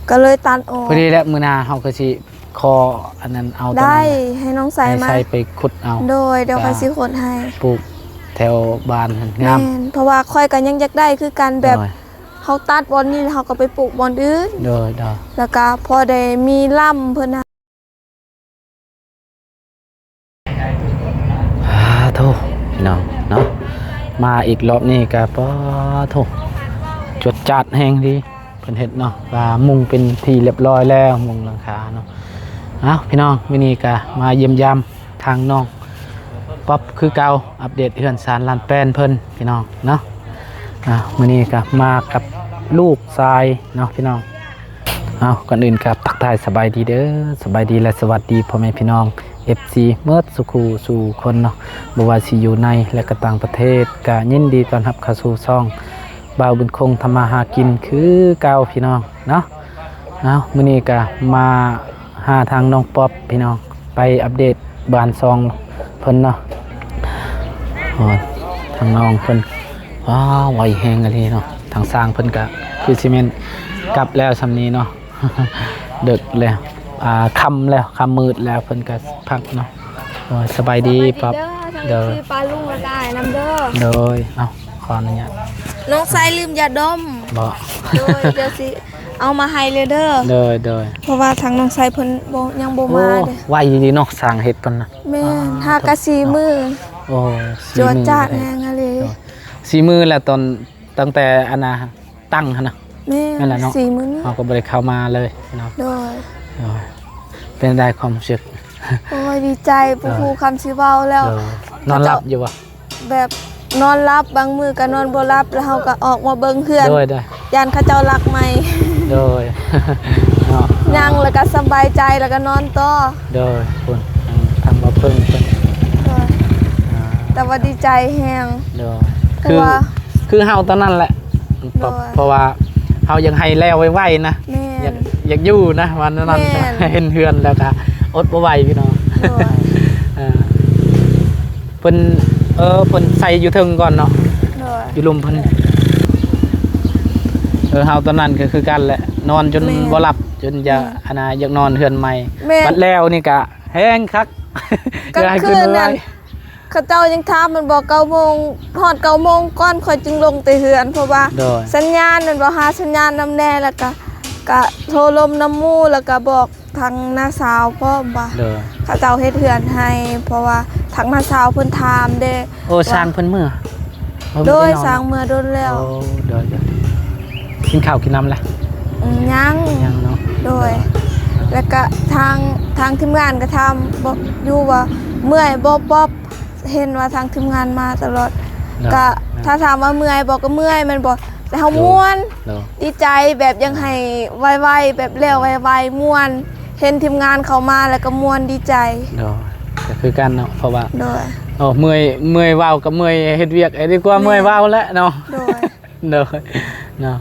ກໍເລີຍຕັດອອກ. ພໍດີແຫຼະ ມື້ໜ້າເຮົາກໍຊິຂໍອັນນັ້ນເອົາ ໄດ້ ໃຫ້ນ້ອງໄຊ ໃຫ້ ມາ ໄຊໄປຂຸດເອົາ. ໂດຍ ດຽວຂ້ອຍຊິຂຸດໃຫ້ ປູກແຖວບ້ານຫັ້ນງາມ. ແມ່ນ ເພາະວ່າຂ້ອຍກໍຍັງຢາກໄດ້ຄືກັນ ແບບ ໂດຍ ເຮົາຕັດບ່ອນນີ້ ແລ້ວເຮົາກໍໄປປູກບ່ອນອື່ນ. ໂດຍ ໂດຍ ແລ້ວກໍພໍໄດ້ມີລຳເພິ່ນ. ອາ ໂທ້ ພີ່ນ້ອງເນາະ ມາອີກລອບນີ້ກໍ ປາໂທ້ ຈວດຈາດແຮງດີ ເພິ່ນເຮັດເນາະ ວ່າມຸງເປັນທີ່ລຽບຮ້ອຍແລ້ວ ມຸງຫຼັງຄາເນາະ. ເອົ້າ ພີ່ນ້ອງ ມື້ນີ້ກໍມາຢ້ຽມຢາມທາງນ້ອງ ປັອບຄືເກົ່າ ອັບເດດເຮືອນຊານລານແປນເພິ່ນພີ່ນ້ອງເນາະ. ອ່າ ມື້ນີ້ກໍມາກັບລູກຊາຍເນາະພີ່ນ້ອງ. ເອົ້າ ກ່ອນອື່ນກໍທັກທາຍສະບາຍດີເດີ ສະບາຍດີ ແລະ ສະຫວັດດີພໍ່ແມ່ພີ່ນ້ອງ ເອຟຊີ ເໝິດສູ່ຄູ່ສູ່ຄົນເນາະ ບໍ່ວ່າຊິຢູ່ໃນ ແລະ ກໍຕ່າງປະເທດ ກໍຍິນດີຕ້ອນຮັບເຂົ້າສູ່ຊ່ອງບ່າວບຸນຄົງທຳມາຫາກິນຄືເກົ່າພີ່ນ້ອງເນາະ. ເອົ້າ ມື້ນີ້ກໍມາ ຫາທາງນ້ອງປັອບພີ່ນ້ອງ ໄປອັບເດດບ້ານຊ່ອງເພິ່ນເນາະ. ໂອ້ ທາງນ້ອງເພິ່ນ ວ້າວ ໄວແຮງອີ່ຫຼີເນາະ. ທາງຊ່າງເພິ່ນກະຄືຊິແມ່ນກັບແລ້ວຊ່ຳນີ້ເນາະ ເດິກແລ້ວ ອ່າ ຄ່ຳແລ້ວ ຄ່ຳມືດແລ້ວ ເພິ່ນກະພັກເນາະ. ໂອ້ຍ ສະບາຍດີປັອບ ເດີ ຊື່ປ້າລຸງ ແລ້ວກະອ້າຍນຳເດີ. ໂດຍ ເອົ້າ ຂໍອະນຸຍາດ ນ້ອງຊາຍລືມຢາດົມ. ບໍ່ ໂດຍ ດຽວຊິ ເອົາມາໃຫ້ເລີຍເດີ. ໂດຍ ໂດຍ ເພາະວ່າທາງນ້ອງໄຊເພິ່ນບໍ່ ຍັງບໍ່ມາເດ້. ໂອ້ ໄວດີເນາະ ຊ່າງເຮັດເພິ່ນນະ. ແມ່ນ ອ່າ ຫາກະສີ່ມື້. ໂອ້ ຈວດຈາດແຮງອີ່ຫຼີ. ໂດຍ ສີ່ມື້ແລ້ວ ຕອນ ຕັ້ງແຕ່ອັນນ່າ ຕັ້ງຫັ້ນນະ. ແມ່ນ ແມ່ນແຫຼະເນາະ ສີ່ມື້ນີ້ ເຮົາກໍບໍ່ໄດ້ເຂົ້າມາເລີຍເນາະ. ໂດຍ ໂດຍ ເປັນໃດຄວາມຮູ້ສຶກ? ໂອ້ຍ ດີໃຈ ບໍ່ຮູ້ຄຳຊິເວົ້າແລ້ວ. ໂດຍ ນອນຫຼັບຢູ່ບໍ່? ແບບນອນຫຼັບ ບາງມື້ກໍນອນບໍ່ຫຼັບ ແລ້ວເຮົາກໍອອກມາເບິ່ງເຮືອນ. ໂດຍ ໂດຍ ຢ້ານເຂົາເຈົ້າລັກໃໝ່. ໂດຍ ເນາະ ຍັງ ແລ້ວກໍສະບາຍໃຈ ແລ້ວກໍນອນຕໍ່. ໂດຍ ພຸ້ນ ທາງ ທາງບ່າວເພິ່ງເພິ່ນ. ໂດຍ ອ່າ ແຕ່ວ່າດີໃຈແຮງ. ໂດຍ ເພາະວ່າ ຄື ຄືເຮົາຕອນນັ້ນແຫຼະ. ໂດຍ ເພາະວ່າເຮົາຢາກໃຫ້ແລ້ວໄວໆນະ. ແມ່ນ ຢາກ ຢາກຢູ່ນະ ວ່າແນວນັ້ນ. ແມ່ນ ເຫັນເຮືອນແລ້ວກໍອົດບໍ່ໄຫວພີ່ນ້ອງ. ໂດຍ ເອີ ເພິ່ນ ເອີ ເພິ່ນໃສ່ຢູ່ເທິງກ່ອນເນາະ. ໂດຍ ຢູ່ລຸ່ມເພິ່ນ. ເອີ ເຮົາຕອນນັ້ນກໍຄືກັນແຫຼະ ນອນຈົນ ແມ່ນ ບໍ່ຫຼັບ ຈົນຢາກ ແມ່ນ ອັນນ່າ ຢາກນອນເຮືອນໃໝ່. ແມ່ນ ບັດແລ້ວນີ້ກະແຮງຄັກ ກາງຄືນນັ້ນ ເຂົາເຈົ້າຍັງຖາມແມ່ນບໍ່ ເກົ້າໂມງ ຮອດເກົ້າໂມງກ່ອນຂ້ອຍຈຶ່ງລົງແຕ່ເຮືອນ ເພາະວ່າ ໂດຍ ສັນຍານແມ່ນບໍ່ ຫາສັນຍານນຳແດ່ ແລ້ວກະ ກະໂທລົມນຳໝູ່ ແລ້ວກະບອກ ທາງນ້າສາວພ້ອມວ່າ ໂດຍ ເຂົາເຈົ້າເຮັດເຮືອນໃຫ້ ເພາະວ່າທາງນ້າສາວເພິ່ນຖາມເດ້. ໂອ້ ວ່າ ຊ່າງເພິ່ນເມືອ? ໂດຍ ບໍ່ໄດ້ນອນ ຊ່າງເມືອດົນແລ້ວ. ໂອ້ ໂດຍ ໂດຍ ກິນເຂົ້າກິນນ້ຳລະ? ອືມ ຍັງ ຍັງເນາະ. ໂດຍ ໂດຍ ແລ້ວກະທາງ ທາງທີມງານກະຖາມຢູ່ວ່າເມື່ອຍບໍ່ປັອບ ເຫັນວ່າທາງທີມງານມາຕະຫຼອດ. ໂດຍ ກະ ໂດຍ ຖ້າຖາມວ່າເມື່ອຍບໍ່ ກະເມື່ອຍແມ່ນບໍ່ ແຕ່ເຮົາ ໂດຍ ມ່ວນ ໂດຍ ດີໃຈ ແບບຢາກໃຫ້ໄວໆ ແບບແລ້ວໄວໆ ມ່ວນ ເຫັນທີມງານເຂົ້າມາແລ້ວກໍມ່ວນ ດີໃຈ. ໂດຍ ກໍຄືກັນເນາະ ເພາະວ່າ ໂດຍ ໂອ້ ເມື່ອຍ ເມື່ອຍເວົ້າກັບເມື່ອຍເຮັດວຽກ ເອີ ດີກວ່າ ແມ່ນ ເມື່ອຍເວົ້າແຫຼະເນາະ. ໂດຍ ໂດຍ ເນາະ.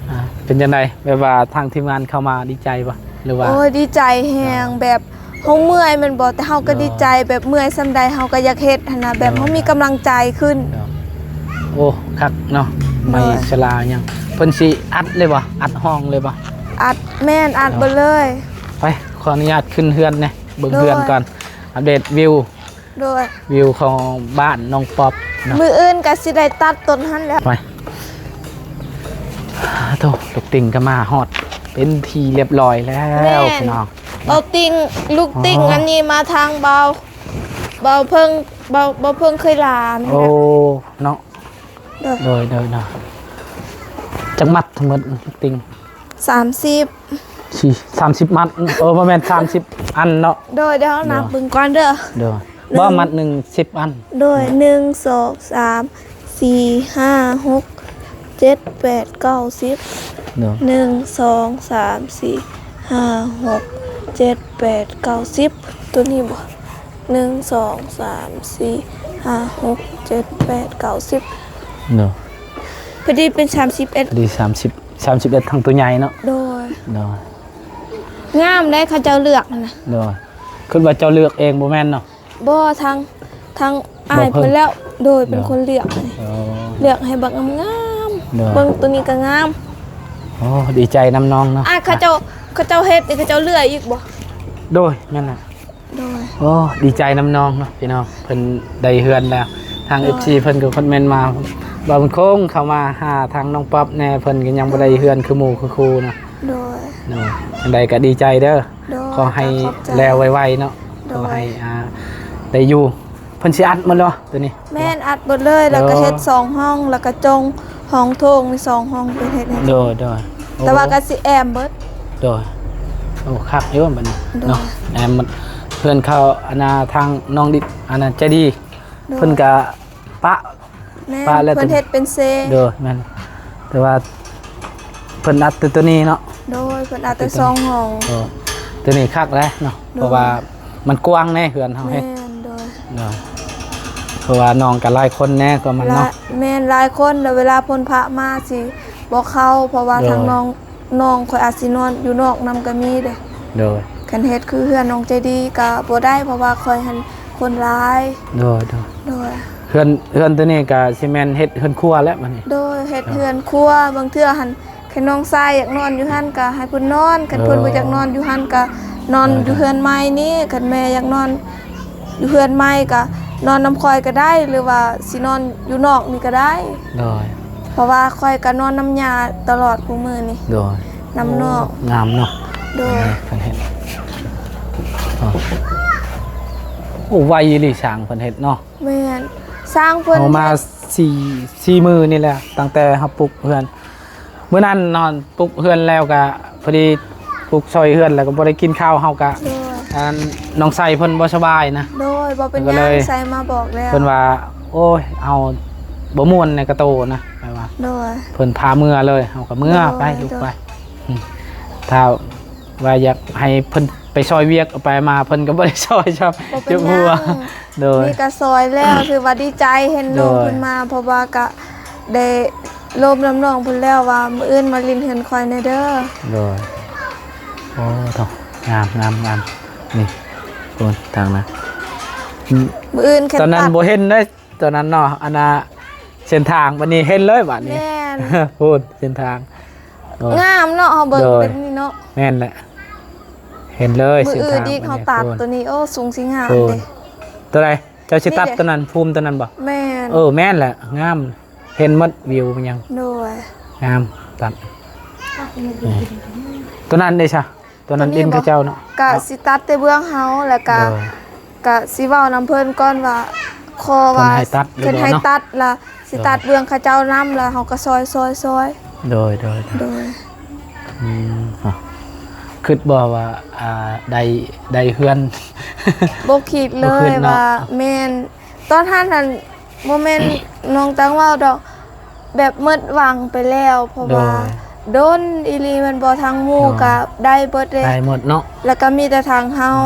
ອ່າ ເປັນຈັ່ງໃດ ແບບວ່າທາງທີມງານເຂົ້າມາດີໃຈບໍ່ ຫຼືວ່າ? ໂອ້ຍ ດີໃຈແຮງ ໂດຍ ແບບ ເຮົາເມື່ອຍແມ່ນບໍ່ ແຕ່ເຮົາກໍ ໂດຍ ດີໃຈ ແບບເມື່ອຍສ່ຳໃດເຮົາກໍຢາກເຮັດຫັ້ນນະ ແບບ ໂດຍ ເຮົາມີກຳລັງໃຈຂຶ້ນ. ໂດຍ ໂອ້ ຄັກເນາະ. ໂດຍ ໄມ້ສະລາຫຍັງ ເພິ່ນຊິອັດເລີຍບໍ່ ອັດຫ້ອງເລີຍບໍ່? ອັດ ແມ່ນ ອັດ ໂດຍ ເບິດເລີຍ. ໄປ ຂໍອະນຸຍາດຂຶ້ນເຮືອນແດ່ ເບິ່ງ ໂດຍ ເຮືອນກ່ອນ ອັບເດດວິວ. ໂດຍ ວິວຂອງບ້ານນ້ອງປັອບເນາະ. ມື້ອື່ນກໍຊິໄດ້ຕັດຕົ້ນຫັ້ນແຫຼະ. ໄປ ໂທ້ ລູກຕິ່ງກໍມາຮອດເປັນທີ່ລຽບຮ້ອຍແລ້ວ ແມ່ນ ພີ່ນ້ອງ. ເອົາຕິ່ງ ລູກຕິ່ງ ອໍ ອັນນີ້ມາທາງເບົາ ເບົາເພິ່ງ ເບົາ ເບົາເພິ່ງເຄີຍຫຼານ. ໂອ້ ເນາະ. ໂດຍ ໂດຍ ໂດຍ ໂດຍ. ຈັກມັດທັງໝົດ ລູກຕິ່ງ? ສາມສິບ ສີ່ ສາມສິບມັດ. ເອີ ບໍ່ແມ່ນ ສາມສິບອັນເນາະ. ໂດຍ ດຽວເຮົານັບເບິ່ງກ່ອນເດີ. ໂດຍ ບໍ່ ມັດໜຶ່ງສິບອັນ. ໂດຍ ໂດຍ ໜຶ່ງ ສອງ ສາມ ສີ່ ຫ້າ ຫົກ ເຈັດ ແປດ ເກົ້າ ສິບ. ໂດຍ ໜຶ່ງ ສອງ ສາມ ສີ່ ຫ້າ ຫົກ ເຈັດ ແປດ ເກົ້າ ສິບ. ໂຕນີ້ບໍ່? ໜຶ່ງ ສອງ ສາມ ສີ່ ຫ້າ ຫົກ ເຈັດ ແປດ ເກົ້າ ສິບ. ໂດຍ ພໍດີເປັນສາມສິບເອັດ. ພໍດີສາມສິບ ສາມສິບເອັດ ທັງໂຕໃຫຍ່ເນາະ. ໂດຍ ໂດຍ. ງາມເດ້ ເຂົາເຈົ້າເລືອກຫັ້ນນະ. ໂດຍ ຄິດວ່າເຈົ້າເລືອກເອງບໍ່ແມ່ນເນາະ? ບໍ່ ທາງ ທາງອ້າຍເພິ່ນແລ້ວ. ໂດຍ ເປັນຄົນເລືອກໃຫ້. ໂອ້ ເລືອກໃຫ້ບັກງາມໆ. ໂດຍ ເບິ່ງໂຕນີ້ກໍງາມ. ໂອ້ ດີໃຈນຳນ້ອງເນາະ. ອ້າຍ ເຂົາເຈົ້າ ເຂົາເຈົ້າເຮັດນີ້ ເຂົາເຈົ້າເລື່ອຍອີກບໍ່? ໂດຍ ແມ່ນລະ. ໂດຍ. ໂອ້ ດີໃຈນຳນ້ອງເນາະພີ່ນ້ອງ ເພິ່ນໄດ້ເຮືອນແລ້ວ. ທາງ ໂດຍ ເອັຟຊີ ເພິ່ນກໍຄອມເມັນມາ ບ່າວບຸນຄົງເຂົ້າມາຫາທາງນ້ອງປັອບແດ່ ເພິ່ນກໍຍັງບໍ່ໄດ້ເຮືອນຄືໝູ່ຄືຄູ່ນະ. ໂດຍ. ໂດຍ ຈັ່ງໃດກໍດີໃຈເດີ. ໂດຍ. ຂໍໃຫ້ ຂອບໃຈ ແລ້ວໄວໆເນາະ. ໂດຍ. ຂໍໃຫ້ ອ່າ ໄດ້ຢູ່. ເພິ່ນຊິອັດໝົດເນາະໂຕນີ້? ແມ່ນ ອັດໝົດເລີຍ ແລ້ວກໍເຮັດສອງຫ້ອງ ໂອ້ ແລ້ວກໍຈົງຫ້ອງໂຖງນີ້ສອງຫ້ອງ ເພິ່ນເຮັດໃຫ້. ໂດຍ ໂດຍ. ແຕ່ວ່າ ໂອ້ ກໍຊິແອ້ມເບິດ. ໂດຍ. ໂອ້ ຄັກຢູ່ບັດນີ້ ໂດຍ ເນາະ ແອ້ມໝົດ. ເຮືອນເຂົາ ອັນນ່າ ທາງນ້ອງດິດ ອັນນ່າ ໃຈດີ ໂດຍ ເພິ່ນກໍປະ ແມ່ນ ປະແລ້ວ ເພິ່ນເຮັດເປັນເຊ. ໂດຍ ແມ່ນ. ແຕ່ວ່າເພິ່ນອັດແຕ່ໂຕນີ້ເນາະ? ໂດຍ ເພິ່ນອັດແຕ່ສອງຫ້ອງ. ໂດຍ. ໂຕນີ້ຄັກແຫຼະເນາະ ໂດຍ ເພາະວ່າມັນກວ້າງແດ່ເຮືອນເຮົາເຮັດ. ແມ່ນ ໂດຍ. ໂດຍ. ເພາະວ່ານ້ອງກໍຫຼາຍຄົນແດ່ ກໍມັນເນາະ. ແມ່ນ ຫຼາຍຄົນ ແລ້ວເວລາເພິ່ນພະມາຊິບໍ່ເຂົ້າ ເພາະວ່າ ໂດຍ ທາງນ້ອງ ນ້ອງຂ້ອຍອາດຊິນອນຢູ່ນອກນຳກໍມີເດ້. ໂດຍ. ຄັນເຮັດຄືເຮືອນນ້ອງໃຈດີກໍບໍ່ໄດ້ ເພາະວ່າຂ້ອຍຫັ້ນຄົນຫຼາຍ. ໂດຍ ໂດຍ. ໂດຍ. ເຮືອນ ເຮືອນໂຕນີ້ກໍຊິແມ່ນເຮັດເຮືອນຄົວແຫຼະບັດນີ້. ໂດຍ ເຮັດເຮືອນຄົວ. ບາງເທື່ອຫັ້ນ ຄັນນ້ອງຊາຍຢາກນອນຢູ່ຫັ້ນກໍໃຫ້ເພິ່ນນອນ ຄັນເພິ່ນ ເອີ ບໍ່ຢາກນອນຢູ່ຫັ້ນກໍນອນ ເອີ ຢູ່ເຮືອນໃໝ່ນີ້. ຄັນແມ່ຢາກນອນ ຢູ່ເຮືອນໃໝ່ກະນອນນຳຂ້ອຍກະໄດ້ ຫຼືວ່າຊິນອນຢູ່ນອກນີ້ກະໄດ້. ໂດຍ. ເພາະວ່າຂ້ອຍກະນອນນຳຍ່າຕະຫຼອດຄູ່ມື້ນີ້. ໂດຍ. ນຳນອກ. ໂອ້ ງາມເນາະ. ໂດຍ. ເພິ່ນເຮັດ ໂອ້ ໄວອີ່ຫຼີ ຊ່າງເພິ່ນເຮັດເນາະ. ແມ່ນ ຊ່າງເພິ່ນເຮັດ ເຮົາມາສີ່ ສີ່ມື້ນີ້ແຫຼະ ຕັ້ງແຕ່ເຮົາປຸກເຮືອນ. ມື້ນັ້ນນອນປຸກເຮືອນແລ້ວກະພໍດີປຸກຊ່ອຍເຮືອນ ແລ້ວກໍບໍ່ໄດ້ກິນເຂົ້າ ເຮົາກະ ໂດຍ ອັນ ນ້ອງໄຊເພິ່ນບໍ່ສະບາຍນະ. ໂດຍ. ບໍ່ເປັນຫຍັງ ໄຊມາບອກແລ້ວ ເພິ່ນວ່າ ໂອ້ຍ ເຮົາບໍ່ມ່ວນໃນກະໂຕນະ ແບບວ່າ ໂດຍ ເພິ່ນພາເມືອເລີຍ ເຮົາກໍເມືອ ໂດຍ ໄປ ໂດຍ ລູກໄປ. ອືມ ຖ້າວ່າຢາກໃຫ້ເພິ່ນໄປຊ່ອຍວຽກ ເອົາໄປມາເພິ່ນກໍບໍ່ໄດ້ຊ່ອຍຊ້ຳ ບໍ່ເປັນຫຍັງ ເຈັບຫົວ. ໂດຍ. ນີ້ກໍຊ່ອຍແລ້ວ ຖືວ່າດີໃຈເຫັນນ້ອງ ໂດຍ ເພິ່ນມາ ເພາະວ່າກະໄດ້ລົມນຳນ້ອງເພິ່ນແລ້ວວ່າ ມື້ອື່ນມາຫຼິ້ນເຮືອນຂ້ອຍແດ່ເດີ. ໂດຍ. ໂອ້ ໂທ້ ງາມ ງາມ ງາມ ນີ້ ໂອ້ ທາງນະ ອືມ ມື້ອື່ນ ຕອນນັ້ນບໍ່ເຫັນເດ້ ຕອນນັ້ນເນາະ ອັນນ່າ ເສັ້ນທາງ ບັດນີ້ເຫັນເລີຍບັດນີ້. ແມ່ນ ໂອ້ ເສັ້ນທາງ ໂອ້ ງາມເນາະ ເຮົາເບິ່ງ ໂດຍ ແບບນີ້ເນາະ. ແມ່ນແຫຼະ ເຫັນເລີຍ ມື້ອື່ນອີກ ເຮົາຕັດໂຕນີ້ ໂອ້ ສູງຊິງາມເດ້. ໂຕໃດ ເຈົ້າຊິຕັດ ນີ້ເດ້ ໂຕນັ້ນ ພູມໂຕນັ້ນບໍ່? ແມ່ນ. ເອີ ແມ່ນແຫຼະ ງາມ ເຫັນໝົດວິວຫຍັງ. ໂດຍ. ງາມ ຕັດ ໂຕນັ້ນເດ້ຊະ ໂຕນັ້ນດິນເຂົາເຈົ້າເນາະ ກະຊິຕັດແຕ່ເບື້ອງເຮົາ ແລ້ວກະ ໂດຍ ກະຊິເວົ້ານຳເພິ່ນກ່ອນວ່າ ຂໍວ່າ ເພິ່ນໃຫ້ຕັດ ເພິ່ນໃຫ້ຕັດລະ ຊິຕັດເບື້ອງເຂົາເຈົ້ານຳ ແລ້ວເຮົາກໍຊ່ອຍໆໆ. ໂດຍ ໂດຍ ໂດຍ. ອືມ ຄິດບໍ່ວ່າ ອ່າ ໄດ້ ໄດ້ເຮືອນ? ບໍ່ຄິດເລີຍ ບໍ່ຄິດເນາະ ວ່າ ແມ່ນ ຕອນຫັ້ນຫັ້ນ ບໍ່ແມ່ນນ້ອງຕັ້ງເວົ້າດອກ ແບບໝົດຫວັງໄປແລ້ວ ເພາະວ່າ ໂດຍ ດົນອີ່ຫຼີແມ່ນບໍ່? ທາງໝູ່ ໂດຍ ກະໄດ້ເບິດເດ້ ໄດ້ໝົດເນາະ ແລ້ວກະມີແຕ່ທາງເຮົາ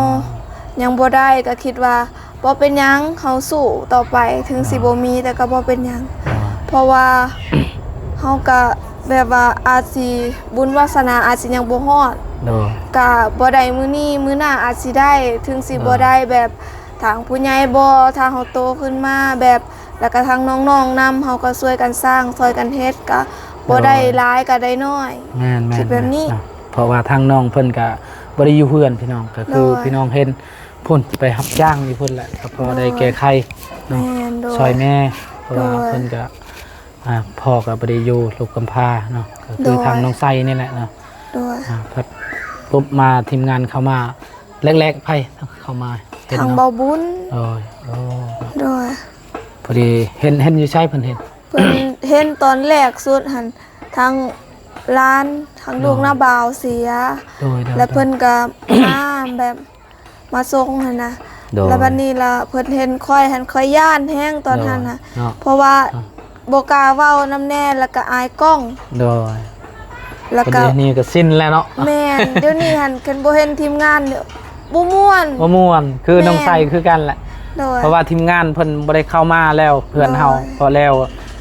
ອໍ ຍັງບໍ່ໄດ້ ກະຄິດວ່າບໍ່ເປັນຫຍັງ ເຮົາສູ້ຕໍ່ໄປ ເຖິງຊິ ອໍ ບໍ່ມີ ແຕ່ກະບໍ່ເປັນຫຍັງ ອໍ ເພາະວ່າເຮົາກະແບບວ່າອາດຊິບຸນວາສະໜາອາດຊິຍັງບໍ່ຮອດ ໂດຍ ກະບໍ່ໄດ້ມື້ນີ້ ມື້ໜ້າອາດຊິໄດ້ ເຖິງຊິ ໂດຍ ບໍ່ໄດ້ແບບ ທາງຜູ້ໃຫຍ່ບໍ່ ຖ້າເຮົາໂຕຂຶ້ນມາແບບ ແລ້ວກະທາງນ້ອງໆນຳ ເຮົາກໍຊ່ວຍກັນສ້າງ ຊ່ອຍກັນເຮັດ ກະບໍ່ໄດ້ ໂດຍ ຫຼາຍກະໄດ້ໜ້ອຍ ແມ່ນໆ ຄິດແບບນີ້ ເພາະວ່າທາງນ້ອງເພິ່ນກະບໍ່ໄດ້ຢູ່ເຮືອນພີ່ນ້ອງ ກະຄື ໂດຍ ພີ່ນ້ອງເຫັນພຸ້ນ ໄປຮັບຈ້າງຢູ່ພຸ້ນແຫຼະ ກະພໍໄດ້ ໂດຍ ແກ້ໄຂເນາະ ແມ່ນ ໂດຍ ຊ່ອຍແມ່ ເພາະວ່າ ໂດຍ ເພິ່ນກະ ອ່າ ພໍ່ກໍບໍ່ໄດ້ຢູ່ ລູກກຳພ້າເນາະ ກໍຄື ໂດຍ ທາງນ້ອງໄຊນີ້ແຫຼະເນາະ ໂດຍ ອ່າ ພັດປຸບມາ ທີມງານເຂົ້າມາ ແລກໆ ໃຜເຂົ້າມາເຫັນ ທາງ ເນາະ ເບົາບຸນ ໂດຍ ໂອ້ ໂດຍ ພໍດີເຫັນ ເຫັນຢູ່ໃສ ເພິ່ນເຫັນ ເພິ່ນເຫັນຕອນແລກສຸດຫັ້ນ ທາງຫຼານ ທາງ ໂດຍ ລູກນ້າບ່າວເສຍ ໂດຍ ໂດຍ ແລ້ວເພິ່ນກໍ ໂດຍ ມາແບບ ມາສົ່ງຫັ້ນນະ ໂດຍ ແລ້ວບັດນີ້ລະເພິ່ນເຫັນຂ້ອຍຫັ້ນ ຂ້ອຍຢ້ານແຮງຕອນຫັ້ນນະ ໂດຍ ເນາະ ເພາະວ່າ ອ່າ ບໍ່ກ້າເວົ້ານຳແດ່ ແລ້ວກະອາຍກ້ອງ ໂດຍ ແລ້ວກະ ດຽວນີ້ກະຊິນແລ້ວເນາະ ແມ່ນ ດຽວນີ້ຫັ້ນ ຄັນບໍ່ເຫັນທີມງານ ບໍ່ມ່ວນ ບໍ່ມ່ວນ ຄື ແມ່ນ ນ້ອງໄຊຄືກັນແຫຼະ ໂດຍ ເພາະວ່າທີມງານເພິ່ນບໍ່ໄດ້ເຂົ້າມາແລ້ວ ເພື່ອນເຮົາ ໂດຍ ເພາະແລ້ວ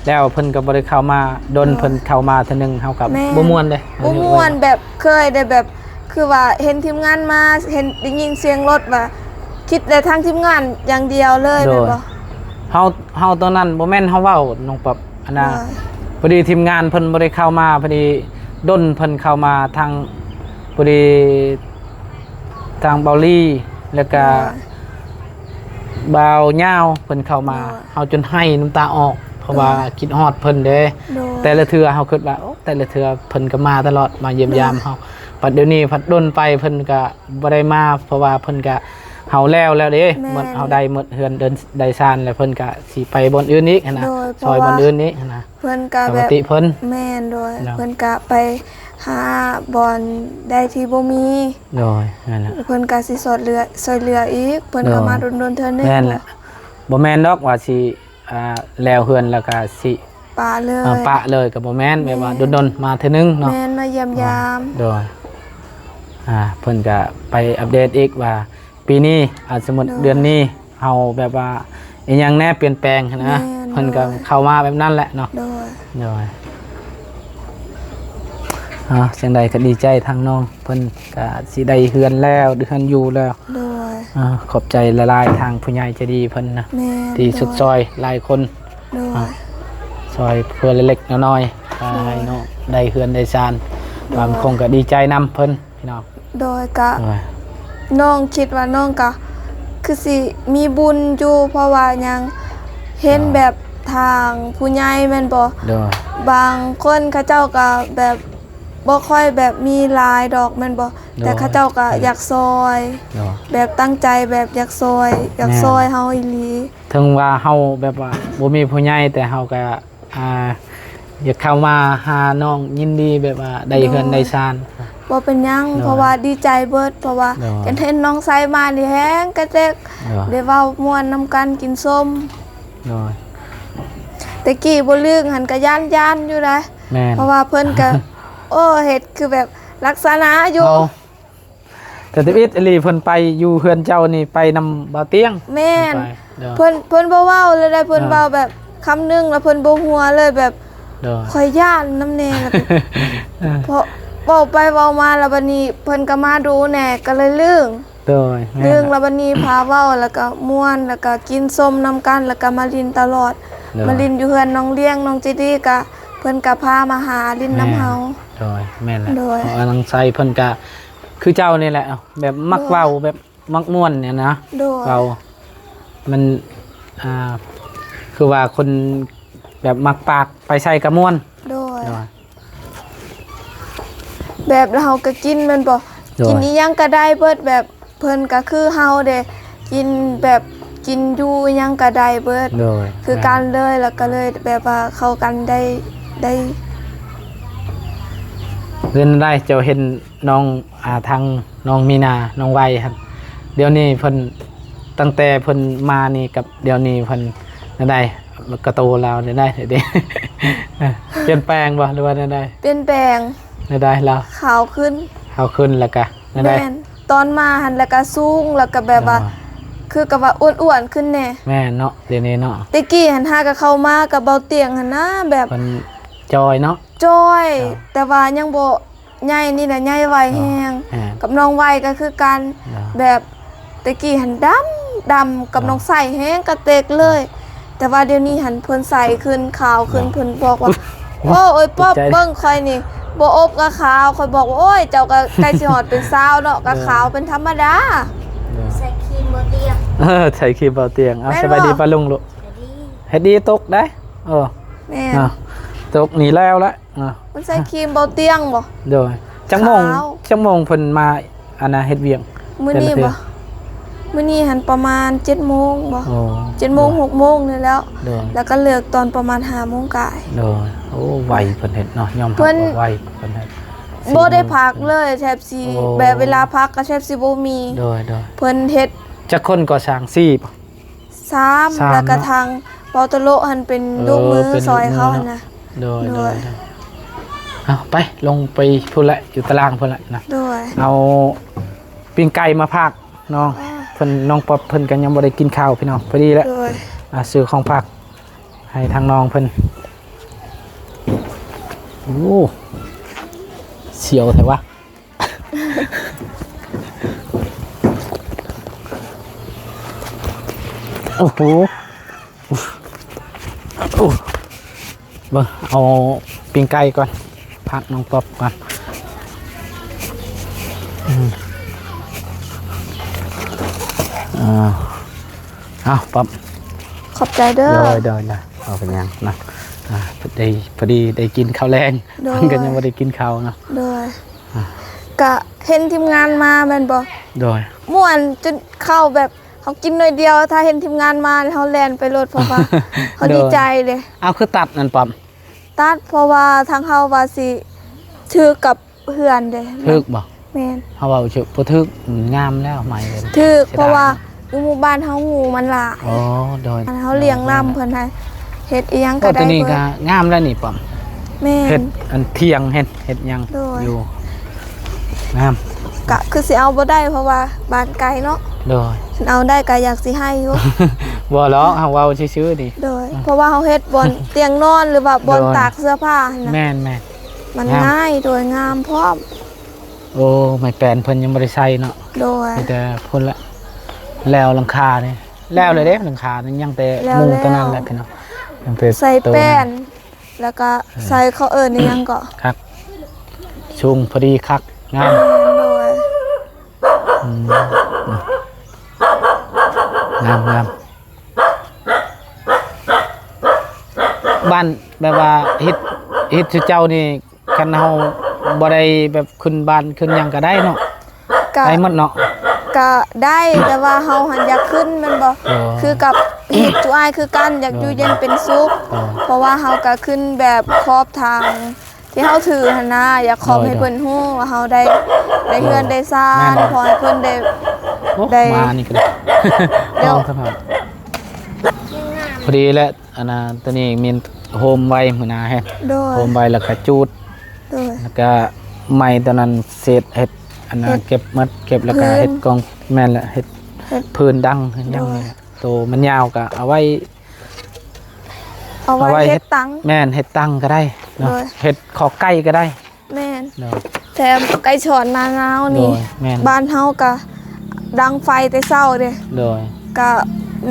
ແລ້ວເພິ່ນກໍບໍ່ໄດ້ເຂົ້າມາດົນ ໂດຍ ເພິ່ນເຂົ້າມາເທື່ອໜຶ່ງ ເຮົາກໍ ແມ່ນ ບໍ່ມ່ວນເດ້ ບໍ່ມ່ວນ ແບບເຄີຍໄດ້ແບບ ຄືວ່າເຫັນທີມງານມາ ເຫັນ ໄດ້ຍິນສຽງລົດວ່າ ຄິດແຕ່ທາງທີມງານຢ່າງດຽວເລີຍ ໂດຍ ແມ່ນບໍ່? ເຮົາ ເຮົາຕອນນັ້ນບໍ່ແມ່ນເຮົາເວົ້າ ນ້ອງປັອບ ອັນນ່າ ໂດຍ ພໍດີທີມງານເພິ່ນບໍ່ໄດ້ເຂົ້າມາ ພໍດີ ດົນເພິ່ນເຂົ້າມາທາງ ພໍດີທາງເບົາລີ ແລ້ວກະ ໂດຍ ບ່າວຍາວເພິ່ນເຂົ້າມາ ໂດຍ ເຮົາຈົນໄຫ້ນ້ຳຕາອອກ ເພາະວ່າ ໂດຍ ຄິດຮອດເພິ່ນເດ້ ໂດຍ ແຕ່ລະເທື່ອເຮົາຄິດວ່າ ໂອ້ ແຕ່ລະເທື່ອເພິ່ນກໍມາຕະຫຼອດ ມາຢ້ຽມຢາມເຮົາ ໂດຍ ບັດດຽວນີ້ພັດດົນໄປເພິ່ນກໍບໍ່ໄດ້ມາ ເພາະວ່າເພິ່ນກໍ ເຮົາແລ້ວແລ້ວເດ້ ແມ່ນ ໝົດ ເຮົາໄດ້ໝົດເຮືອນເດີນໄດ້ຊານ ແລ້ວເພິ່ນກໍຊິໄປບ່ອນອື່ນອີກຫັ້ນນະ ໂດຍ ຊ່ອຍບ່ອນອື່ນອີກຫັ້ນນະ ເພິ່ນກະແບບ ຕາມປະຕິເພິ່ນ ແມ່ນ ໂດຍ ເນາະ ເພິ່ນກະໄປຫາບ່ອນໃດທີ່ບໍ່ມີ ໂດຍ ນັ້ນແຫຼະ ເພິ່ນກະຊິຊ່ອຍເຫຼືອ ຊ່ອຍເຫຼືອອີກ ເພິ່ນກະ ໂດຍ ມາດົນໆເທື່ອໜຶ່ງ ແມ່ນແຫຼະ ບໍ່ແມ່ນດອກວ່າຊິ ອ່າ ແລ້ວເຮືອນແລ້ວກະຊິປະເລີຍ ອ່າ ປະເລີຍກະບໍ່ແມ່ນ ແມ່ນ ແບບວ່າດົນໆມາເທື່ອໜຶ່ງເນາະ ແມ່ນ ມາຢ້ຽມຢາມ ໂດຍ ອ່າ ເພິ່ນກະໄປອັບເດດອີກວ່າ ປີນີ້ ອາ ສົມມຸດ ໂດຍ ເດືອນນີ້ເຮົາແບບວ່າ ອີຫຍັງແດ່ປ່ຽນແປງຫັ້ນນະ ແມ່ນ ເພິ່ນກໍ ໂດຍ ເຂົ້າມາແບບນັ້ນແຫຼະເນາະ ໂດຍ ໂດຍ ອ່າ ຈັ່ງໃດກໍດີໃຈທາງນ້ອງ ເພິ່ນກໍຊິໄດ້ເຮືອນແລ້ວ ເຮືອນຢູ່ແລ້ວ ໂດຍ ອ່າ ຂອບໃຈຫຼາຍໆ ທາງຜູ້ໃຫຍ່ໃຈດີເພິ່ນນະ ແມ່ນ ທີ່ ໂດຍ ຊົດຊ່ອຍຫຼາຍຄົນ ໂດຍ ອ່າ ຊ່ອຍເພື່ອເລັກໆນ້ອຍໆ ໂດຍ ໃຫ້ນ້ອງໄດ້ເຮືອນໄດ້ຊານ ໂດຍ ບາງຄົນກໍດີໃຈນຳເພິ່ນ ພີ່ນ້ອງ ໂດຍ ກະ ໂດຍ ນ້ອງຄິດວ່ານ້ອງກະຄືຊິມີບຸນຢູ່ ເພາະວ່າຫຍັງ ເຫັນ ໂດຍ ແບບທາງຜູ້ໃຫຍ່ແມ່ນບໍ່ ໂດຍ ບາງຄົນເຂົາເຈົ້າກະແບບບໍ່ຄ່ອຍແບບມີຫຼາຍດອກແມ່ນບໍ່ ໂດຍ ແຕ່ເຂົາເຈົ້າກະ ໂດຍ ຢາກຊ່ອຍ ໂດຍ ແບບຕັ້ງໃຈແບບຢາກຊ່ອຍ ຢາກ ແມ່ນ ຊ່ອຍເຮົາອີ່ຫຼີ ເຖິງວ່າເຮົາແບບວ່າບໍ່ມີຜູ້ໃຫຍ່ ແຕ່ເຮົາກະ ອ່າ ຢາກເຂົ້າມາຫານ້ອງ ຍິນດີແບບວ່າໄດ້ເຮືອນ ໂດຍ ໄດ້ຊານ ບໍ່ເປັນຫຍັງ ໂດຍ ເພາະວ່າດີໃຈເບິດ ເພາະວ່າ ໂດຍ ເຫັນ ເຫັນນ້ອງໄຊມານີ້ແຮງກະເຕັກ ໂດຍ ໄດ້ເວົ້າມ່ວນນຳກັນ ກິນສົ້ມ ໂດຍ ແຕ່ກີ້ບໍ່ລຶກຫັ້ນກະຢ້ານໆຢູ່ໃດ ແມ່ນ ເພາະວ່າເພິ່ນກະ ໂອ້ ເຮັດຄືແບບລັກສະນະຢູ່ ເອົາ ແຕ່ທຳອິດອີ່ຫຼີ ເພິ່ນໄປຢູ່ເຮືອນເຈົ້ານີ້ໄປນຳບ່າວຕຽງ ແມ່ນ ໄປ ໂດຍ ເພິ່ນ ເພິ່ນບໍ່ເວົ້າເລີຍໃດ ເພິ່ນ ອ່າ ເວົ້າແບບຄຳໜຶ່ງແລ້ວເພິ່ນບໍ່ຫົວເລີຍ ແບບ ໂດຍ ຂ້ອຍຢ້ານນຳແດ່ ແລ້ວ ເອີ ເພາະເວົ້າໄປເວົ້າມາແລ້ວ ບັດນີ້ເພິ່ນກໍມາດູແດ່ ກໍເລີຍລຶ້ງ ໂດຍ ແມ່ນ ດຶງແລ້ວບັດນີ້ພາເວົ້າ ແລ້ວກະມ່ວນ ແລ້ວກະກິນສົ້ມນຳກັນ ແລ້ວກະມາຫຼິ້ນຕະຫຼອດ ໂດຍ ມາຫຼິ້ນຢູ່ເຮືອນນ້ອງລ້ຽງ ນ້ອງເຈດີກະ ເພິ່ນກະພາມາຫາຫຼິ້ນນຳເຮົາ ແມ່ນ ໂດຍ ແມ່ນແຫຼະ ໂດຍ ເພາະວ່ານາງໄຊເພິ່ນກະຄືເຈົ້ານີ້ແຫຼະ ແບບມັກ ໂດຍ ເວົ້າ ແບບມັກມ່ວນນີ້ນະ ໂດຍ ເວົ້າ ມັນ ອ່າ ຄືວ່າຄົນແບບມັກປາກ ໄປໃສກະມ່ວນ ໂດຍ ໂດຍ ແບບແລ້ວເຮົາກໍກິນແມ່ນບໍ່ ໂດຍ ກິນອີ່ຫຍັງກໍໄດ້ເບິດ ແບບເພິ່ນກໍຄືເຮົາເດ້ ກິນແບບກິນຢູ່ອີ່ຫຍັງກໍໄດ້ເບິດ ໂດຍ ຄືກັນເລີຍ ແລ້ວກໍເລີຍແບບວ່າເຂົ້າກັນໄດ້ ໄດ້ ເປັນໄດ ເຈົ້າເຫັນນ້ອງ ອ່າ ທາງນ້ອງມີນາ ນ້ອງໄວຫັ້ນ ດຽວນີ້ເພິ່ນ ຕັ້ງແຕ່ເພິ່ນມານີ້ກັບດຽວນີ້ເພິ່ນແນວໃດ ກະໂຕລາວແນວໃດ ເດ້ ປ່ຽນແປງບໍ່ ຫຼືວ່າແນວໃດ ປ່ຽນແປງ ແນວໃດລາວ ຂາວຂຶ້ນ ຂາວຂຶ້ນ ແລ້ວກະແນວໃດ ແມ່ນ ຕອນມາຫັ້ນ ແລ້ວກະສູງ ແລ້ວກະແບບວ່າ ອ່າ ຄືກັບວ່າອ້ວນໆຂຶ້ນແດ່ ແມ່ນເນາະ ດຽວນີ້ເນາະ ແຕ່ກີ້ຫັ້ນຫາກະເຂົ້າມາກັບເບົາຕຽງຫັ້ນນະ ແບບ ເພິ່ນຈ່ອຍເນາະ ຈ່ອຍ ແຕ່ວ່າຍັງບໍ່ ໃຫຍ່ນີ້ນະໃຫຍ່ໄວແຮງ ອ່າ ກັບນ້ອງໄວກໍຄືກັນ ອ່າ ແບບແຕ່ກີ້ຫັ້ນດຳ ດຳ ກັບ ອ່າ ນ້ອງໃສແຮງກະເຕັກເລີຍ ອ່າ ແຕ່ວ່າດຽວນີ້ຫັ້ນເພິ່ນໃສຂຶ້ນ ຂາວຂຶ້ນ ອ່າ ເພິ່ນບອກວ່າ ໂອ້ຍ ໂອ້ຍ ປອບ ເບິ່ງຂ້ອຍນີ້ ບໍ່ອົບກະຂາວ ຂ້ອຍບອກວ່າ ໂອ້ຍ ເຈົ້າກະໃກ້ຊິຮອດເປັນສາວເນາະ ກະຂາວເປັນທຳມະດາ ໃສ່ຄຣີມເບົາຕຽງ ເອີ ໃສ່ຄຣີມເບົາຕຽງ ເອົາ ແມ່ນບໍ່ ສະບາຍດີປ້າລຸງລູກ ສະບາຍດີ ເຮັດດີຕົກໄດ໋ ເອີ ແມ່ນ ຕົກນີ້ແລ້ວລະ ອ່າ ມັນໃສ່ຄຣີມເບົາຕຽງບໍ່? ໂດຍ ຈັກໂມງ ຂາວ ຈັກໂມງເພິ່ນມາ ອັນນ່າ ເຮັດວຽກມື້ນີ້ບໍ່? ແຕ່ລະເທື່ອ ມື້ນີ້ຫັ້ນປະມານເຈັດໂມງບໍ່? ໂອ້ ເຈັດໂມງ ໂດຍ ຫົກໂມງນີ້ແລ້ວ ໂດຍ ແລ້ວກໍເລີກຕອນປະມານຫ້າໂມງກາຍ ໂດຍ ໂອ້ ໄວເພິ່ນເຮັດເນາະ ຍອມຮັບວ່າໄວເພິ່ນເຮັດ ບໍ່ໄດ້ພັກເລີຍ ແທບຊິ ໂອ້ ແບບເວລາພັກກໍແທບຊິບໍ່ມີ ໂດຍ ໂດຍ ເພິ່ນເຮັດ ຈັກຄົນກໍ່ສ້າງ ສີ່ບໍ່? ສາມ ສາມ ແລ້ວກະ ເນາະ ທາງເປົາຕະໂລະຫັ້ນເປັນ ເອີ ລູກມື ເປັນລູກມື ຊ່ອຍເຂົາຫັ້ນນະ ເນາະ ໂດຍ ໂດຍ ໂດຍ ໂດຍ ເອົາ ໄປ ລົງໄປພຸ້ນແຫຼະ ຢູ່ຕາລ່າງພຸ້ນແຫຼະນະ ໂດຍ ເອົາປີ້ງໄກ່ມາຝາກນ້ອງ ເອີ ເພິ່ນ ນ້ອງປອບເພິ່ນກໍຍັງບໍ່ໄດ້ກິນເຂົ້າພີ່ນ້ອງ ພໍດີແຫຼະ ໂດຍ ອ່າ ຊື້ຂອງຝາກໃຫ້ທາງນ້ອງເພິ່ນ ໂອ້ ສຽວແທ້ວະ. ໂອ້ໂຫ ໂອ້ ເບິ່ງ ເອົາປີ້ງໄກ່ກ່ອນ ພັກນ້ອງປັອບກ່ອນ. ອືມ ເອົາ ເອົາ ປັອບ ຂອບໃຈເດີ. ໂດຍ ໂດຍ ໂດຍ ບໍ່ເປັນຫຍັງເນາະ. ອ່າ ພໍດີ ພໍດີໄດ້ກິນເຂົ້າແລງ. ໂດຍ ມັນກໍຍັງບໍ່ໄດ້ກິນເຂົ້າເນາະ. ໂດຍ ອ່າ ກະເຫັນທີມງານມາແມ່ນບໍ່? ໂດຍ ມ່ວນຈົນເຂົ້າແບບ ເຮົາກິນໜ້ອຍດຽວ ຖ້າເຫັນທີມງານມາເຮົາແລ່ນໄປໂລດ ເພາະວ່າເຮົາດີໃຈເດ້. ເອົາ ຄືຕັດນັ້ນປ້ອມ? ຕັດ ເພາະວ່າທາງເຮົາວ່າຊິຖືກກັບເຮືອນເດ້. ຖືກບໍ່? ແມ່ນ ເຮົາເວົ້າຖືກບໍ່ຖືກ? ງາມແລ້ວ ໃໝ່ເລີຍ ຖືກ ເພາະວ່າຢູ່ໝູ່ບ້ານເຮົາງູມັນຫຼາຍ. ອໍ ໂດຍ ອັນເຮົາລ້ຽງນຳເພິ່ນໃຫ້ ເຮັດອີ່ຫຍັງກໍໄດ້. ໂອ້ ໂຕນີ້ກໍງາມແລ້ວນີ້ປ້ອມ. ແມ່ນ ເຮັດອັນຖຽງ ເຮັດ ເຮັດຫຍັງ ໂດຍ ຢູ່ ງາມ. ກະຄືຊິເອົາບໍ່ໄດ້ ເພາະວ່າບ້ານໄກເນາະ. ໂດຍ ຄັນເອົາໄດ້ກະຢາກຊິໃຫ້ຢູ່. ບໍ່ຫຼອກ ເຮົາເວົ້າຊື່ໆນີ້. ໂດຍ ເພາະວ່າເຮົາເຮັດບ່ອນຕຽງນອນ ຫຼືວ່າບ່ອນ ໂດຍ ຕາກເສື້ອຜ້າຫັ້ນນະ. ແມ່ນໆ ມັນງ່າຍ ໂດຍ ງາມພ້ອມ. ໂອ້ ໄມ້ແປ້ນເພິ່ນຍັງບໍ່ໄດ້ໃສ່ເນາະ. ໂດຍ ມີແຕ່ພຸ້ນລະ ແລ້ວຫຼັງຄານີ້ ແລ້ວເລີຍເດ້. ຫຼັງຄານີ້ຍັງແຕ່ມຸງຕົວນັ້ນແຫຼະພີ່ນ້ອງ. ຍັງແຕ່ ໃສ່ແປ້ນ ແລ້ວກໍ ເອີ ໃສ່ ເຂົາເອີ້ນອີ່ຫຍັງເກາະ ຄັກ ສູງພໍດີຄັກ ງາມ. ໂດຍ ອືມ ງາມໆ. ບ້ານແບບວ່າເຮັດ ເຮັດຄືເຈົ້ານີ້ ຄັນເຮົາບໍ່ໄດ້ແບບຂຶ້ນບ້ານຂຶ້ນຫຍັງກໍໄດ້ເນາະ. ກະ ໄດ້ໝົດເນາະ. ກະໄດ້ ແຕ່ວ່າເຮົາຫັ້ນຢາກຂຶ້ນແມ່ນບໍ່? ອໍ ຄືກັບເຮັດຈຸອ້າຍຄືກັນ ຢາກຢູ່ເຢັນເປັນສຸກ. ອໍ ເພາະວ່າເຮົາກະຂຶ້ນແບບຂອບທາງທີ່ເຮົາຖືຫັ້ນນະ ຢາກຂອບໃຫ້ເພິ່ນຮູ້ວ່າເຮົາໄດ້ ໄດ້ເຮືອນໄດ້ຊານ. ແມ່ນ ຂໍໃຫ້ເພິ່ນໄດ້ ໂອ້ ໄດ້ ມານີ້ກໍໄດ້ ດຽວ ພໍດີແຫຼະ. ອັນນ່າ ໂຕນີ້ມີໂຮມໄວ້ມື້ໜ້າແຮະ. ໂດຍ ໂຮມໄວ້ແລ້ວກະຈູດ. ໂດຍ ແລ້ວກະໄມ້ໂຕນັ້ນເສດເຮັດ ອັນນ່າ ເກັບໝົດ ເກັບແລ້ວກະເຮັດກອງ. ແມ່ນແຫຼະ ເຮັດ ເຮັດ ເຮັດ ພື້ນດັງ ເຮັດຫຍັງ. ໂດຍ ນີ້ໂຕມັນຍາວກະເອົາໄວ້ ເອົາໄວ້ ເອົາໄວ້ເຮັດ ເຮັດຕັງ. ແມ່ນ ເຮັດຕັງກໍໄດ້ເນາະ. ໂດຍ ເຮັດຄອກໄກ່ກໍໄດ້. ແມ່ນ ໂດຍ ແຖມໄກ່ຊອນໜ້າໜາວນີ້. ໂດຍ ແມ່ນ ບ້ານເຮົາກະດັງໄຟແຕ່ເຊົ້າເດ້. ໂດຍ ກະ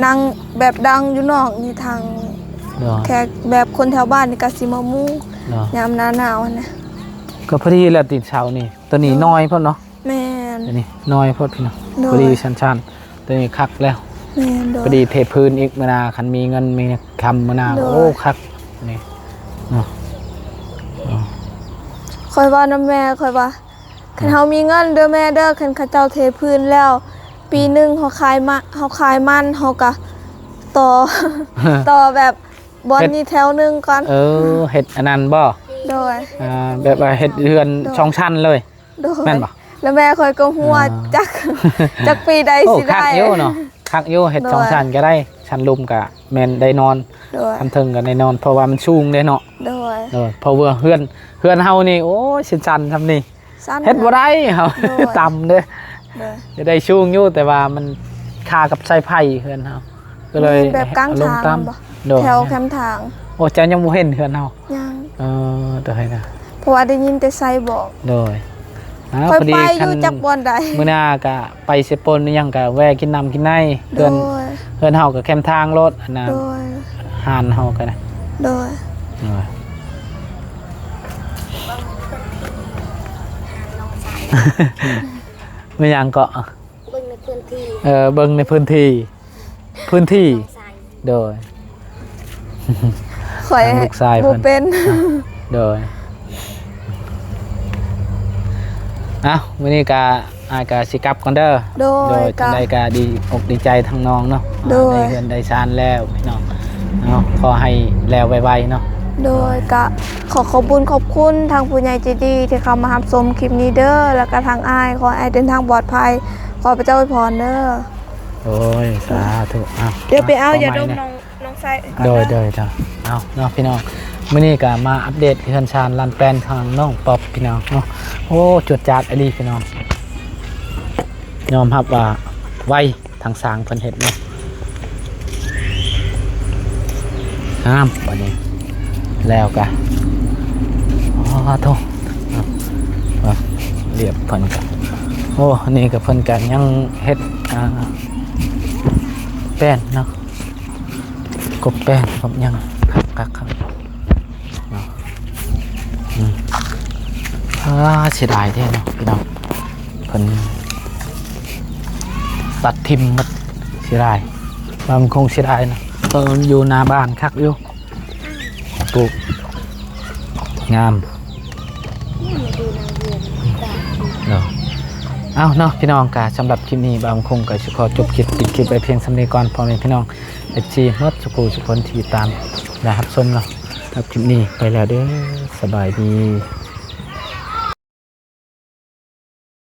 ນັ່ງແບບດັງຢູ່ນອກນີ້ທາງ. ໂດຍ ແຂກແບບຄົນແຖວບ້ານນີ້ກະຊິມາມຸງ. ໂດຍ ຍາມໜ້າໜາວຫັ້ນນະ. ກໍພໍດີແລ້ວຕີນເສົານີ້ ໂຕນີ້ ໂດຍ ນ້ອຍໂພດເນາະ. ແມ່ນ ໂຕນີ້ນ້ອຍໂພດພີ່ນ້ອງ. ໂດຍ ພໍດີຊັນໆ. ໂຕນີ້ຄັກແລ້ວ. ແມ່ນ ໂດຍ ພໍດີເທພື້ນອີກ ມື້ໜ້າຄັນມີເງິນມີຄຳ ມື້ໜ້າ. ໂດຍ ໂອ້ ຄັກນີ້ເນາະ. ຂ້ອຍເວົ້ານຳແມ່ຂ້ອຍວ່າ ຄັນເຮົາມີເງິນເດີແມ່ເດີ ຄັນເຂົາເຈົ້າເທພື້ນແລ້ວ ປີໜຶ່ງເຮົາຂາຍມະ ເຮົາຂາຍມັນ ເຮົາກະຕໍ່ ຕໍ່ແບບບ່ອນນີ້ແຖວໜຶ່ງກ່ອນ. ເອີ ເຮັດອັນນັ້ນບໍ່? ໂດຍ ອ່າ ແບບວ່າເຮັດເຮືອນ ໂດຍ ສອງຊັ້ນເລີຍ. ໂດຍ ແມ່ນບໍ່? ແລ້ວແມ່ຂ້ອຍກໍຫົວ ອ່າ ຈັກ ຈັກປີໃດ ໂອ້ ຊິໄດ້. ຄັກຢູ່ເນາະ ຄັກຢູ່ ເຮັດ ໂດຍ ສອງຊັ້ນກໍໄດ້ ຊັ້ນລຸ່ມກໍແມ່ນໄດ້ນອນ. ໂດຍ ຄັນເທິງກໍໄດ້ນອນ ເພາະວ່າມັນສູງເດ້ເນາະ. ໂດຍ ໂດຍ ເພາະວ່າເຮືອນ ເຮືອນເຮົານີ້ ໂອ້ຍ ຊິນຊັນຊ່ຳນີ້ ເຮັດບໍ່ໄດ້ເຮົາ. ໂດຍ ຕ່ຳເດ້. ໂດຍ ຈະໄດ້ສູງຢູ່ ແຕ່ວ່າມັນຄາກັບສາຍໄຟເຮືອນເຮົາ ກໍເລີຍ ແບບກາງທາງ ລົງຕ່ຳ. ບໍ່? ໂດຍ ແຖວແຄມທາງ. ໂອ້ ເຈົ້າຍັງບໍ່ເຫັນເຮືອນເຮົາ? ຍັງ. ເອີ ໂດຍນະ ເພາະວ່າໄດ້ຍິນແຕ່ໄຊບອກ. ໂດຍ ອ້າວ ຂ້ອຍ ພໍດີ ໄປຢູ່ ຄັນຈັກບ່ອນໃດ ມື້ໜ້າກະໄປເຊໂປນອີ່ຫຍັງກະແວ່ກິນນ້ຳກິນໃນ. ເຮືອນ ໂດຍ ເຮືອນເຮົາກະແຄມທາງໂລດ ອັນນ່າ. ໂດຍ ຮ້ານເຮົາກະໄດ້. ໂດຍ ໂດຍ ແມ່ນຫຍັງເກາະ? ເບິ່ງໃນພື້ນທີ່. ເອີ ເບິ່ງໃນພື້ນທີ່ ພື້ນທີ່. ໂດຍ ຂ້ອຍ ທາງລູກຊາຍ ບໍ່ເປັນ. ໂດຍ ເອົ້າ ມື້ນີ້ກະ ອ້າຍກະຊິກັບກ່ອນເດີ. ໂດຍ ໂດຍ ຈັ່ງໃດກະດີອົກດີໃຈທາງນ້ອງເນາະ. ໂດຍ ໄດ້ເຮືອນໄດ້ຊານແລ້ວພີ່ນ້ອງເນາະ ຂໍໃຫ້ແລ້ວໄວໆເນາະ. ໂດຍ ກະຂໍຂອບບຸນຂອບຄຸນທາງຜູ້ໃຫຍ່ໃຈດີທີ່ເຂົ້າມາຮັບຊົມຄລິບນີ້ເດີ ແລ້ວກະທາງອ້າຍ ຂໍໃຫ້ອ້າຍເດີນທາງປອດໄພ ຂໍພະເຈົ້າອວຍພອນເດີ. ໂອ້ຍ ສາທຸ. ເອົ້າ ດຽວໄປເອົາຢາດົມນ້ອງ ນ້ອງໃສ່ກ່ອນເດີ. ໂດຍ ໂດຍ ເອົາເນາະພີ່ນ້ອງ ມື້ນີ້ກະມາອັບເດດເຮືອນຊານລານແປນຂອງນ້ອງປອບພີ່ນ້ອງເນາະ. ໂອ້ ຈວດຈາດອີ່ຫຼີພີ່ນ້ອງ ຍອມຮັບວ່າໄວ ທາງຊ່າງເພິ່ນເຮັດເນາະ. ງາມ ບັດນີ້ແລ້ວກະ ອໍ ໂທ້ ລຽບເພິ່ນກະ ໂອ້ ນີ້ກະເພິ່ນກະຍັງເຮັດ ອ່າ ແປ້ນເນາະ ກົບແປ້ນ ກົບຫຍັງ ຄັກໆ ເນາະ. ອືມ ອ່າ ເສຍດາຍແທ້ເນາະພີ່ນ້ອງ ເພິ່ນຕັດຖິ້ມໝົດ ເສຍດາຍ ບາງຄົງເສຍດາຍນະ ເອີ ຢູ່ໜ້າບ້ານຄັກຢູ່ ປູກງາມ ເນາະ ເອົາເນາະພີ່ນ້ອງ ກະສຳລັບຄລິບນີ້ ບ່າວຄງກະຊິຂໍຈົບຄລິບ ປິດຄລິບໄວ້ພຽງສ່ຳນີ້ກ່ອນ ພໍ່ແມ່ພີ່ນ້ອງ ເອັຟຊີ ໝົດສູ່ຜູ້ສູ່ຄົນທີ່ຕິດຕາມ ແລະ ຮັບຊົມເນາະ ສຳລັບຄລິບນີ້ໄປແລ້ວເດີ້ ສະບາຍດີ.